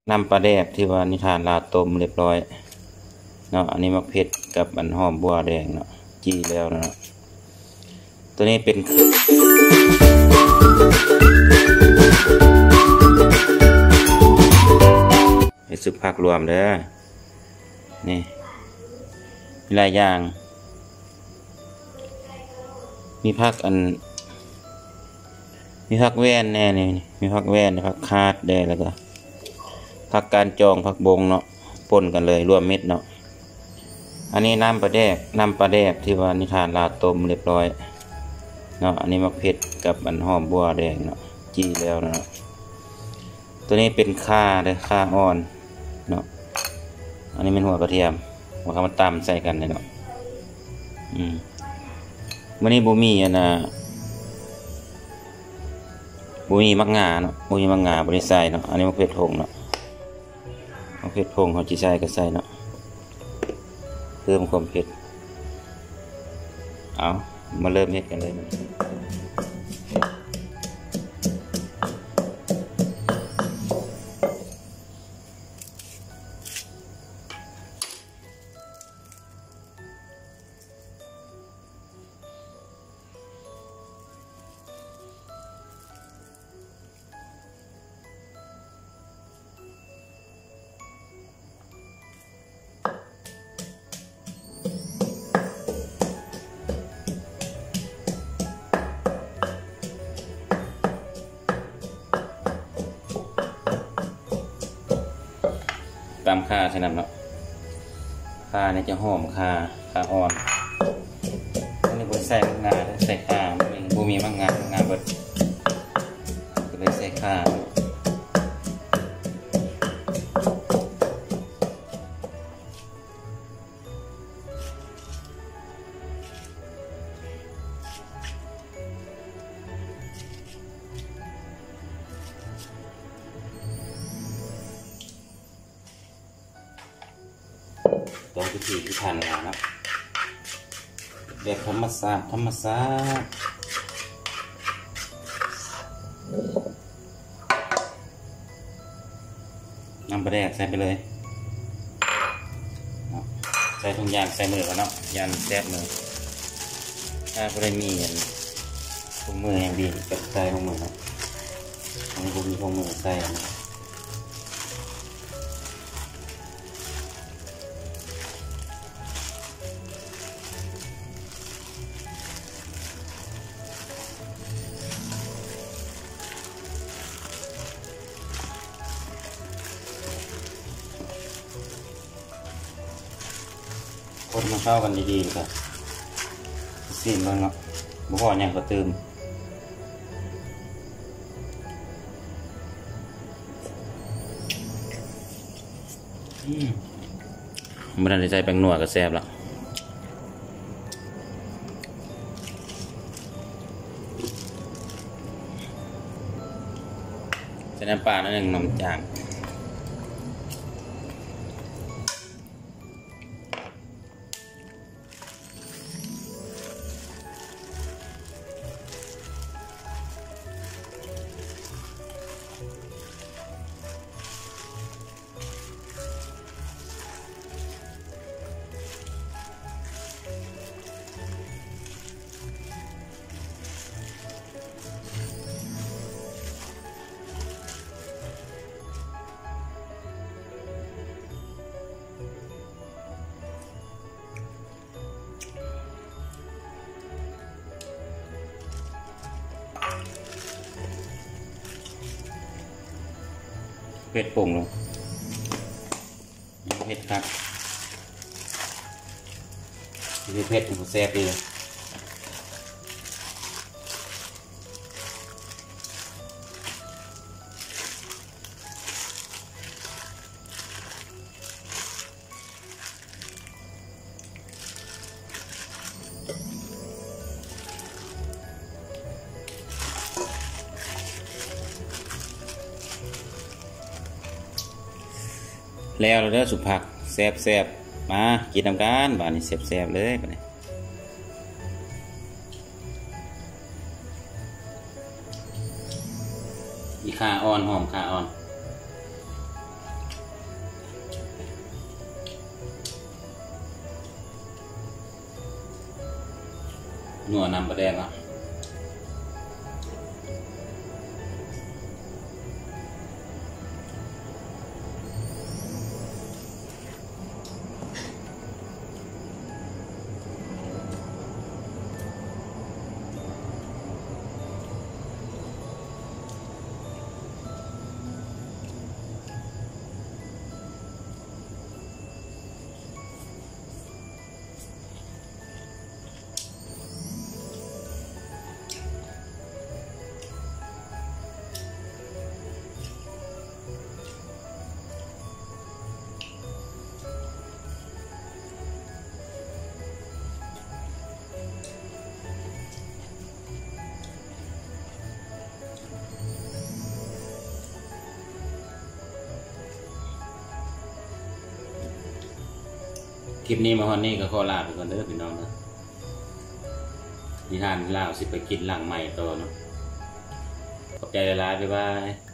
ນ້ຳປາແດກທີ່ວ່ານິທານລາວຕົ້ມຮຽບຮ້ອຍເນາະ. ອັນນີ້ໝາກເຜັດກັບອັນຫອມບົວແດງເນາະ ຈີ່ແລ້ວເນາະ. ຕົວນີ້ເປັນ ເຮັດຊຸບຜັກລວມເດີ. ນີ້ ມີຫຼາຍຢ່າງ ມີຜັກອັນ ມີຜັກແວ່ນແດ່ນີ້ ມີຜັກແວ່ນ ຜັກຄາດແດ່ ແລ້ວກໍຜັກການຈອງ ຜັກບົງເນາະ ປົນກັນເລີຍ ລວມເມັດເນາະ. ອັນນີ້ນ້ຳປາແດກ ນ້ຳປາແດກທີ່ວ່ານິທານລາວຕົ້ມຮຽບຮ້ອຍເນາະ. ອັນນີ້ໝາກເຜັດກັບອັນຫອມບົວແດງເນາະ ຈີ່ແລ້ວເນາະ. ຕົວນີ້ເປັນຂ່າເດີ ຂ່າອ່ອນເນາະ. ອັນນີ້ແມ່ນຫົວກະທຽມ ເອົາມາຕຳໃສ່ກັນເລີຍເນາະ. ອືມ ມື້ນີ້ບໍ່ມີອັນນ່າ ບໍ່ມີໝາກງາເນາະ ບໍ່ມີໝາກງາ ບໍ່ໄດ້ໃສ່ເນາະ. ອັນນີ້ໝາກເຜັດຜົງເນາະ ໝາກເຜັດຜົງ ເຮົາຊິໃສ່ກໍໃສ່ເນາະ ເພີ່ມຄວາມເຜັດ. ເອົາ ມາເລີ່ມເຮັດກັນເລີຍ. ຕຳຂ່າໃສ່ນຳເນາະ ຂ່ານີ້ຈະຫອມ ຂ່າ ຂ່າອ່ອນ. ອັນນີ້ບໍ່ໄດ້ໃສ່ໝາກງາເດີ ໃສ່ຂ່າ ບໍ່ມີໝາກງາ ໝາກງາເບິດ ກໍເລີຍໃສ່ຂ່າ. ຕ້ອງພິຖີພິຖັນເນາະ ແບບທຳມະຊາດ ທຳມະຊາດ. ນ້ຳປາແດກໃສ່ໄປເລີຍເນາະ ໃສ່ທຸກຢ່າງໃສ່ມືກ່ອນເນາະ ຢ້ານແສບມື. ຖ້າບໍ່ໄດ້ມີອັນ ຖົງມືຫຍັງດີ ກໍໃສ່ຖົງມືເນາະ ອັນນີ້ບໍ່ມີຖົງມືໃສ່ເນາະ. ຄົນໃຫ້ເຂົ້າກັນດີໆ ແລ້ວກໍຊີມເບິ່ງເນາະ ບໍ່ພໍຫຍັງກໍຕື່ມ. ອືມ ບໍ່ທັນໄດ້ໃສ່ແປ້ງນົວກໍແຊບລະ. ໃສ່ນ້ຳປາໜ້ອຍໜຶ່ງ ນ້ຳຈາງ. ເຜັດປົງລົງ ເຜັດຄັກ ເຜັດແຊບດີ. ແລ້ວເດີ ຊຸບຜັກແຊບໆ ມາກິນນຳກັນ ບາດນີ້ແຊບໆ ເລີຍບາດນີ້. ມີຂ່າອ່ອນ ຫອມຂ່າອ່ອນ. ນົວນຳປາແດກເນາະ. ຄລິບນີ້ມາຮອດນີ້ກໍຂໍລາໄປກ່ອນເດີພີ່ນ້ອງເດີ. ທີ່ຮ້ານລາວຊິໄປກິນຫຼັງໃໝ່ຕໍ່ເນາະ. ຂອບໃຈຫຼາຍໆ ບາຍບາຍ.